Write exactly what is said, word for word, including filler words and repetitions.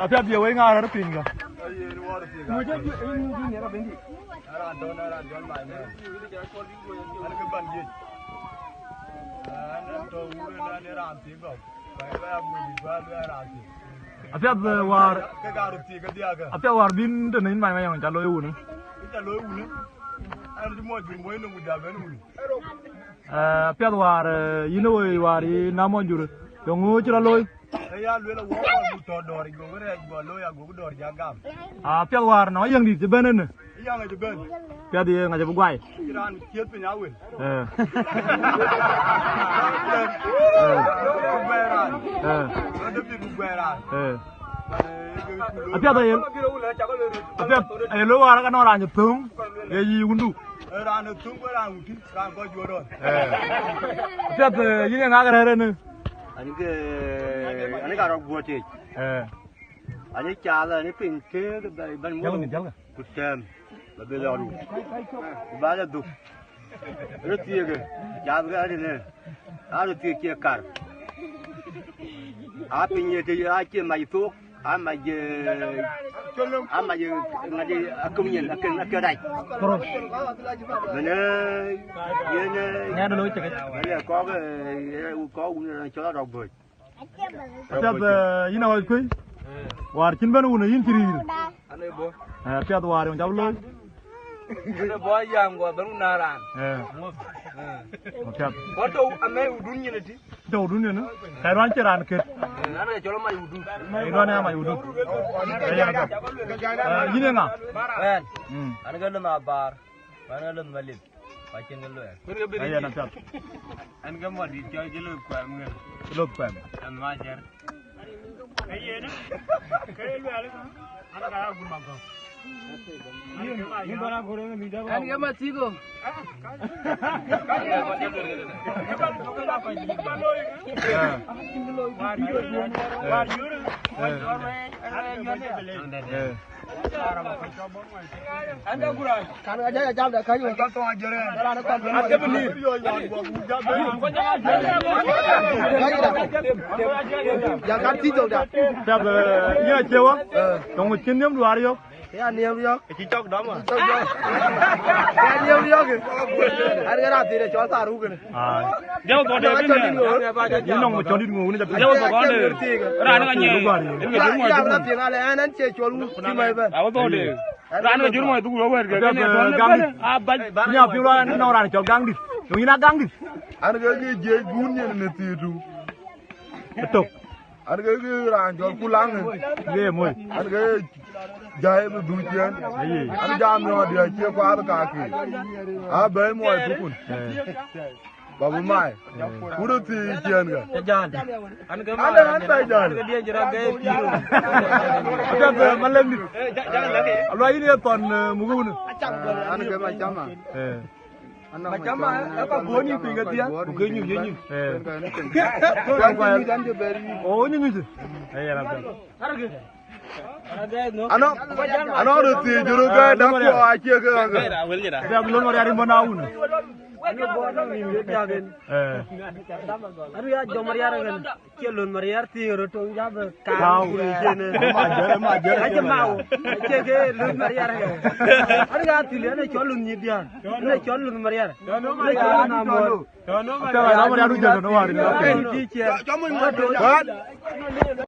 Apiɛth ye wei ŋa rɛ̈ɛ̈r piny ka. Apiɛth, eh, wäär. Apiɛth wäär bïn tënë yïn Many Mayɔŋ ca looi wun. Eh, apiɛth wäär, eh, yïn ë woi wäär yï na mɔny jur. Yɔŋ ŋö cï rɔt looi? Apiɛth wäär nɔŋ yäŋdït cï bɛ̈n ënë. Piɛth ye ŋac abï guai. Eh. Eh. Eh. Eh. Apiɛth aye, apiɛth aye lo wäär ka nɔŋ raan cï thöŋ, ye yï wundu. Eh. Apiɛth, eh, yïn ye ŋa ke rɛ̈ɛ̈r ënë? Ani ke, ani ka rɔt guɔ̈t yic. Eh. Ani cath, ani piny tëëk bɛ̈ny, bɛ̈ny wun. Ku tɛm, ba bï lɔ rut. Ku ba lɔ dhuk. Röt thiëëkë, cathkë adïnë, aa röt thiëëk cie kar. Aa piny ye të, aa cie mac thook, aa mac, eh, aa mac, eh, ŋadï, akëm nyin, akën, akën rac. Mene, yen, eh, ŋɛn looi cï kec. Yen kɔk, eh, kɔk wun cɔl arɔk böc. Apiɛth, eh, yïn awäc kuëi. Wäär cïn bɛ̈n wun, yïn cï rïïr. Ane bɔ̈. Eh, apiɛth wäär yɔŋ ca bï looi. Ane bɔ̈ yam guɔ bɛ̈n wun na raan. Eh. Eh. Apiɛth. Kɔn tɔ̈u amɛ̈i wudun nyin ëtï. Tɔ̈u wudun nyin, ka ruan cï raan ket. Eh, ane cɔl amɛ̈i wudun. Ka ruan amɛ̈i wudun. Eh, yïn apiɛth. Eh, yïn ye ŋa? Ɛn. Mm. An ke lënh abaar. An ke lënh malith. Ka cïn ke luɛɛl. Ayen apiɛth. An ke mɔt dït cɔl cï lop kuɛm ŋen. Cï lop kuɛm. An ma jɛr. Ayen, ke ye luɛɛl, an ka ya gur ma gɔ̈k. An ke ma thigo. Eh. Eh. Eh. Piɛth, eh, yïn acie wä? Eh. Tɔŋ cïn nhiëm duaar yök? Ya nhiëm yök. Cï cɔk dɔm, ah. Cï cɔk dɔm. Ya nhiëm yök. An ke raan thiin cɔl Tharuk kënë. Ai. Jɔl thɔn de bï ne. Yïn nɔŋ cɔl dït ŋö wun jɔ. Jɔl thɔn de. Raan ka nyɛ. Yïn ke jur mɔc. Ya na piŋ ale ɛn ɛn cie cɔl wun cï mai bɛ̈n. Awo thɔn de. Raan ke jur mɔc dhuk wɛ̈t ke ne thɔn de bɛ̈n. A bac. Nya piŋ raan nɔŋ raan cɔl Gaŋdït. Yïn a Gaŋdït. An ke ke jiëc gun nyin ne thiitu. Tok. An ke ke raan cɔl Kulaŋ. Ye moc. An ke jai bï dhuc yɛn. Aye. An jam nɔ dia cie kuath ka ki. A bɛ̈i muɔi tukun. Eh. Ba bï mai. Eh. Ku röt thii ciɛɛn ka. Ca jal. An ke an an bɛ̈i jal. An ke dia jira ge piro. Apiɛth, eh, malem dit. Alua yïn ye thɔn, eh, mukun. An ke ma cama. Eh. Macama, e ka bɔ̈ ni piny kedhie. Ku ke nyuc ye nyuc. Eh. Ku ke nyuc an ke ber yi. O, nyuc nyuc. Eh, ya Rabbi. Ano, ano röt thiëc juru ke dak ku acie ke ka. Ke Abdul Mariar in bana wun. Ano bɔ̈ ni ye diagen. Eh. Ano ya jɔ Mariar gen. Cie lon Mariar thiëër röt töŋ jabë. Tau. Kau. Cïn. Ma jërë, ma jërë. Acie mau. Acie ke lon Mariar ke. An ga thil, an cɔl lon nyi dian. An cɔl lon Mariar. An cɔl lon amor. Apiɛth, Mariar du jël no wari. Ai, di cie.